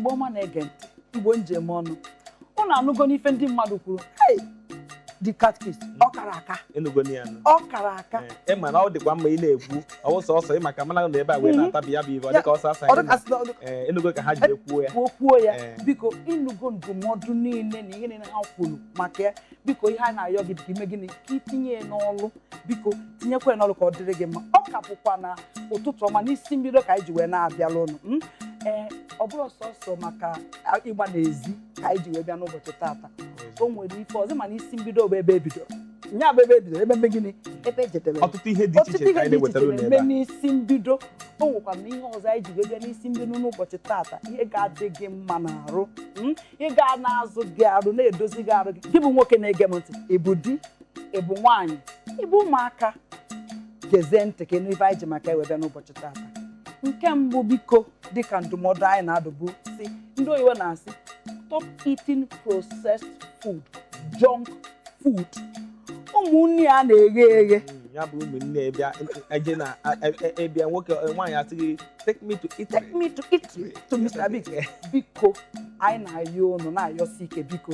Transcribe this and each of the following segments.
Igbo ọma na-ege ntị, Igbo njem ọnụ, ụnụ anụgo n'ife ndị mmadụ kwuru. Hey, the catechist, ọ kara aka. Enugo ya nụ. Ọ kara aka. Ee, ịma na ọ dịkwa mma ị na-ekwu ọwụ sọsọ ị maka mana na ebe a wee na-atabi ya bụ ibe ọ dịka ọsọ asa. Ọ dịka Ee, enugo ka ha ji ekwuo ya. Kwuo, kwuo ya. Ee. Biko, ịnụgo ndụmọdụ niile na ihe niile ha kwuru maka ya. Biko, ihe a na-ayọ gị bụ ka ime gịnị? Ka itinye ya n'ọlụ. Biko, tinyekwa ya n'ọlụ ka ọ dịrị gị mma. Ọ ka bụkwa na Ụtụtụ Ọma n'Isi Mbido ka anyị ji wee na-abịala ụnụ. Ee, ọ bụrụ sọsọ maka ịgba n'ezi ka anyị ji wee bịa n'ụbọchị tata, o nwere ife ọzọ. Mana Isi Mbido bụ ebe ebidoro, nya bụ ebe ebidoro, ebe mbe gịnị, ebe ejedebere. Ọtụtụ ihe dị iche Ọtụtụ iche ka ihe anyị dị iche na-ewetara unu ebe na-eme a. n'Isi Mbido. O nwekwara na ihe ọzọ anyị ji wee bịa n'Isi Mbido n'ụbọchị tata, ihe ga-adị gị mma n'arụ, ihe ga na-azụ gị arụ, na-edozi gị arụ. Gị gị bụ nwoke na-ege m ntị, ị bụ di, ị bụ nwaanyị, ị bụ ụmụaka, gezie ntị ka ịnụ ife anyị ji maka ewe bịa n'ụbọchị tata. Nke mbụ, biko, dịka ndụmọdụ anyị na-adụbu si, ndị oyibo na-asị, "Stop eating processed food, junk food." Ụmụ nri a na-eghe eghe. Ya bụ ụmụnne bịa eje na ịbịa nwoke nwaanyị asị gị, "Take me to Italy." "Take me to Italy, to Mr. Biggs." Biko, anyị na-ayọ ụnụ, na-ayọsi ike, biko,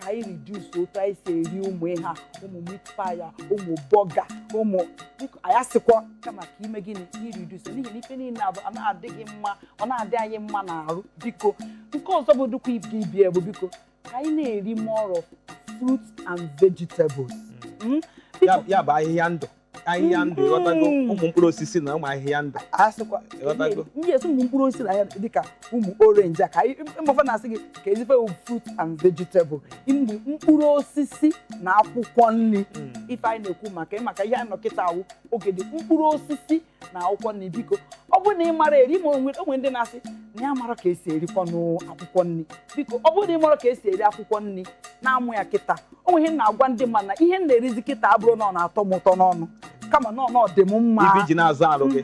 ka anyị reduce otu anyị si eri ụmụ ihe a, ụmụ meat pie a, ụmụ burger, ụmụ. Biko, anyị asịkwa kama ka ime gịnị? I reduce, n'ihi na ife niile abụ ọ na-adị gị mma, ọ na-adị anyị mma n'arụ. Biko, nke ọzọ bụ dịkwa ibe ibie bụ, biko, ka anyị na-eri more of fruits and vegetables. Ya bụ ahịhịa ndụ, ahịhịa ndụ, ịghọtago? Ụmụ mkpụrụ osisi na ụmụ ahịhịa ndụ. Asịkwa Ịghọtago? ndị esi ụmụ mkpụrụ osisi na ya dịka ụmụ orange a, ka anyị mgbe na-asị gị ka ezigbo fruit and vegetable, mgbe mkpụrụ osisi na akwụkwọ nri. Ife anyị na-ekwu maka ihe anyị nọ kịta awụ oge dị mkpụrụ osisi na akwụkwọ nri. Biko, ọ bụrụ na ị mara eri ma onwe ndị na-asị na ya mara ka esi erikwanụ akwụkwọ nri. Biko, ọ bụrụ na ị mara ka esi eri akwụkwọ nri, na-amụ ya kịta. O nwere ihe m na-agwa ndị mmadụ na ihe m na-erizi kịta abụrụ na ọ na-atọ m ụtọ n'ọnụ, kama na ọ dị m mma. Ife iji na-azụ arụ gị.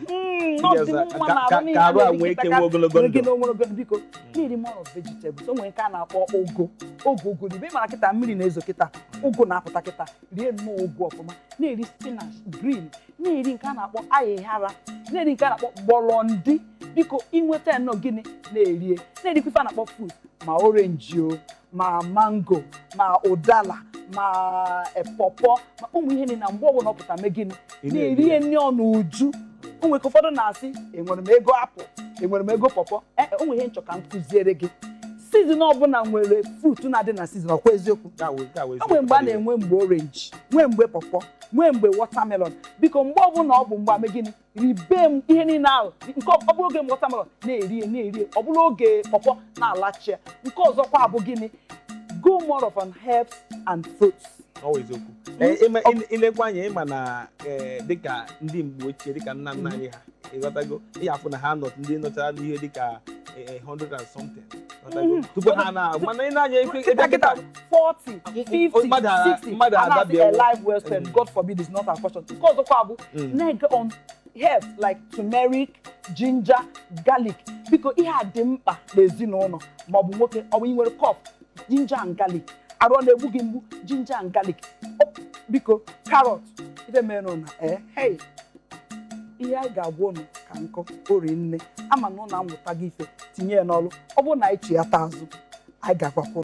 Na ọ dị m mma Ka- na ka- arụ niile ka arụ a na-eri nwee kịta ike ka nwee ogologo nwee ike ndụ. ogologo ndụ. Biko, na-eri more of vegetables. O nwere nke a na-akpọ ụgụ, oge ụgụ dị. Mara kịta mmiri na-ezo kịta, ụgụ na-apụta kịta. Rie nnọọ ụgụ ọfụma, na-eri spinach green, na-eri nke a na-akpọ ayịghara, na-eri nke a na-akpọ gbọrọndị. Biko, inweta nnọọ gịnị, na-erie, na-erikwa ife a na-akpọ fruit, ma orange o, ma mango, ma ụdala, ma pọpọ, ma ụmụ ihe niile. Na mgbe ọbụla ọ pụta, mee gịnị? Ị na-eri na-eri ya. nri ọ n'uju. O nwere ka ụfọdụ na-asị, "Enwere m ego apple, enwere m ego pọpọ." Ee, o nwere ihe nchọ ka m kụziere gị. Season ọbụla nwere fruit na-adị na season. Ọkwa eziokwu? Ga-awụ O nwere mgbe a na-enwe mgbe orange, nwee mgbe pọpọ, nwee mgbe watermelon. Biko, mgbe ọbụla ọ bụ mgbe ame gịnị, ribe m ihe niile ahụ. Nke ọ bụrụ oge watermelon, na-eri ya, na-eri ya. Ọ bụrụ oge pọpọ, na-alachi ya. Nke ọzọkwa bụ gịnị? Go more of on herbs and fruits. Ọ wụ eziokwu. Ee, ilekwa anya, ịma na dịka ndị mgbe ochie, dịka nna nna anyị ha, ịghọtago, ị afụ na ha nọ, ndị nọchara n'ihe dịka 100 and something, ịghọtago? Tupu ha na mana ị na-anya ife kịta kịta, 40, 50, 60, mmadụ a na-asị adabịawo. a life well spent. God forbid, is not our portion. Nke ọzọkwa bụ na-ege on herbs like turmeric, ginger, garlic. Biko, ihe a dị mkpa n'ezinụlọ. Ma ọ bụ nwoke, ọ bụ ị nwere cough, ginger and garlic. Arụ ọ na-egbu gị mgbu, ginger and garlic. Biko, carrot, ife mere na ee, hey, ihe anyị ga-agwa unu ka nkụ ori nne ama na ụnụ amụta gị ife, tinye ya n'ọrụ. Ọ bụrụ na anyị chi ya taa azụ, anyị ga-agwakwa.